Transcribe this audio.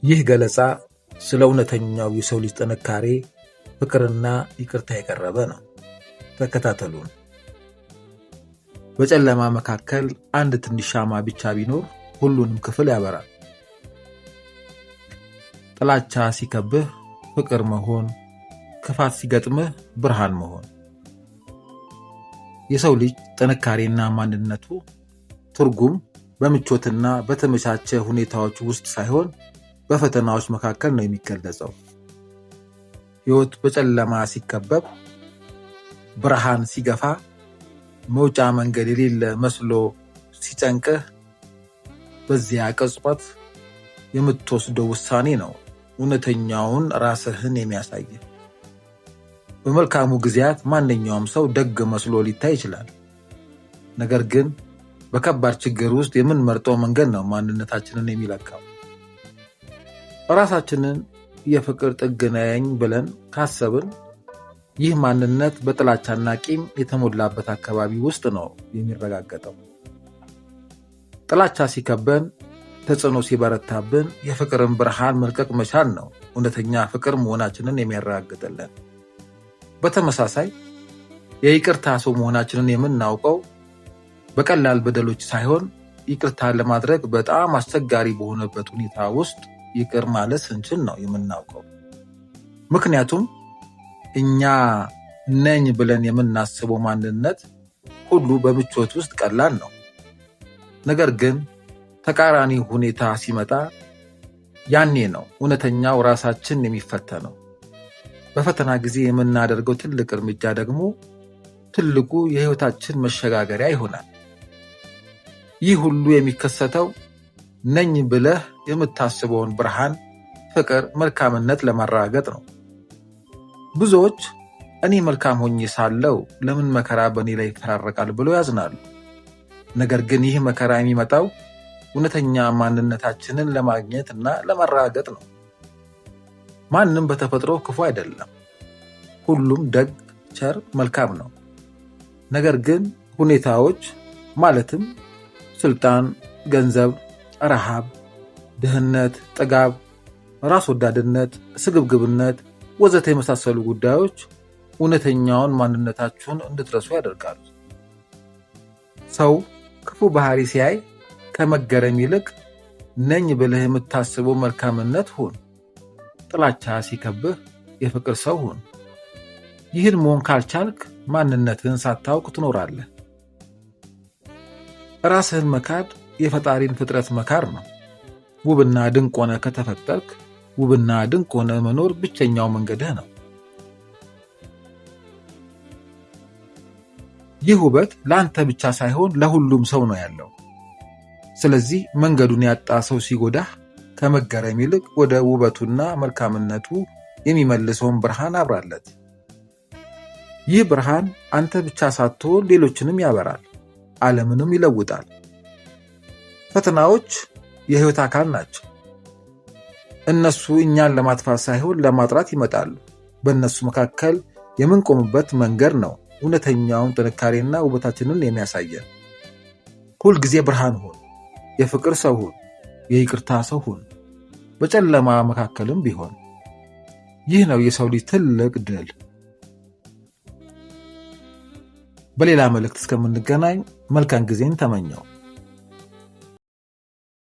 ይህ ገለጻ ስለ እውነተኛው የሰው ልጅ ጥንካሬ፣ ፍቅርና ይቅርታ የቀረበ ነው። ተከታተሉን። በጨለማ መካከል አንድ ትንሽ ሻማ ብቻ ቢኖር ሁሉንም ክፍል ያበራል። ጥላቻ ሲከብህ ፍቅር መሆን፣ ክፋት ሲገጥምህ ብርሃን መሆን። የሰው ልጅ ጥንካሬና ማንነቱ ትርጉም በምቾትና በተመቻቸ ሁኔታዎች ውስጥ ሳይሆን በፈተናዎች መካከል ነው የሚገለጸው። ሕይወት በጨለማ ሲከበብ፣ ብርሃን ሲገፋ፣ መውጫ መንገድ የሌለ መስሎ ሲጨንቅህ፣ በዚያ ቅጽበት የምትወስደው ውሳኔ ነው እውነተኛውን ራስህን የሚያሳይህ። በመልካሙ ጊዜያት ማንኛውም ሰው ደግ መስሎ ሊታይ ይችላል። ነገር ግን በከባድ ችግር ውስጥ የምንመርጠው መንገድ ነው ማንነታችንን የሚለካው። ራሳችንን የፍቅር ጥግ ነኝ ብለን ካሰብን ይህ ማንነት በጥላቻና ቂም የተሞላበት አካባቢ ውስጥ ነው የሚረጋገጠው። ጥላቻ ሲከበን፣ ተጽዕኖ ሲበረታብን የፍቅርን ብርሃን መልቀቅ መቻል ነው እውነተኛ ፍቅር መሆናችንን የሚያረጋግጥልን። በተመሳሳይ የይቅርታ ሰው መሆናችንን የምናውቀው በቀላል በደሎች ሳይሆን ይቅርታ ለማድረግ በጣም አስቸጋሪ በሆነበት ሁኔታ ውስጥ ይቅር ማለት ስንችል ነው የምናውቀው። ምክንያቱም እኛ ነኝ ብለን የምናስበው ማንነት ሁሉ በምቾት ውስጥ ቀላል ነው። ነገር ግን ተቃራኒ ሁኔታ ሲመጣ ያኔ ነው እውነተኛው ራሳችን የሚፈተነው። በፈተና ጊዜ የምናደርገው ትልቅ እርምጃ ደግሞ ትልቁ የሕይወታችን መሸጋገሪያ ይሆናል። ይህ ሁሉ የሚከሰተው ነኝ ብለህ የምታስበውን ብርሃን፣ ፍቅር፣ መልካምነት ለማረጋገጥ ነው። ብዙዎች እኔ መልካም ሆኜ ሳለው ለምን መከራ በእኔ ላይ ይፈራረቃል ብለው ያዝናሉ። ነገር ግን ይህ መከራ የሚመጣው እውነተኛ ማንነታችንን ለማግኘት እና ለማረጋገጥ ነው። ማንም በተፈጥሮ ክፉ አይደለም። ሁሉም ደግ፣ ቸር፣ መልካም ነው። ነገር ግን ሁኔታዎች ማለትም ስልጣን፣ ገንዘብ፣ ረሃብ፣ ድህነት፣ ጥጋብ፣ ራስ ወዳድነት፣ ስግብግብነት ወዘተ የመሳሰሉ ጉዳዮች እውነተኛውን ማንነታችሁን እንድትረሱ ያደርጋሉ። ሰው ክፉ ባህሪ ሲያይ ከመገረም ይልቅ ነኝ ብለህ የምታስበው መልካምነት ሁን። ጥላቻ ሲከብህ የፍቅር ሰው ሁን። ይህን መሆን ካልቻልክ ማንነትህን ሳታውቅ ትኖራለህ። ራስህን መካድ የፈጣሪን ፍጥረት መካር ነው። ውብና ድንቅ ሆነ ከተፈጠርክ ውብና ድንቅ ሆነ መኖር ብቸኛው መንገድህ ነው። ይህ ውበት ለአንተ ብቻ ሳይሆን ለሁሉም ሰው ነው ያለው። ስለዚህ መንገዱን ያጣ ሰው ሲጎዳህ ከመገረም ይልቅ ወደ ውበቱና መልካምነቱ የሚመልሰውን ብርሃን አብራለት። ይህ ብርሃን አንተ ብቻ ሳትሆን ሌሎችንም ያበራል፣ ዓለምንም ይለውጣል። ፈተናዎች የሕይወት አካል ናቸው። እነሱ እኛን ለማጥፋት ሳይሆን ለማጥራት ይመጣሉ። በእነሱ መካከል የምንቆምበት መንገድ ነው እውነተኛውን ጥንካሬና ውበታችንን የሚያሳየን። ሁልጊዜ ብርሃን ሁን፣ የፍቅር ሰው ሁን፣ የይቅርታ ሰው ሁን፣ በጨለማ መካከልም ቢሆን። ይህ ነው የሰው ልጅ ትልቅ ድል። በሌላ መልእክት እስከምንገናኝ መልካም ጊዜን ተመኘው።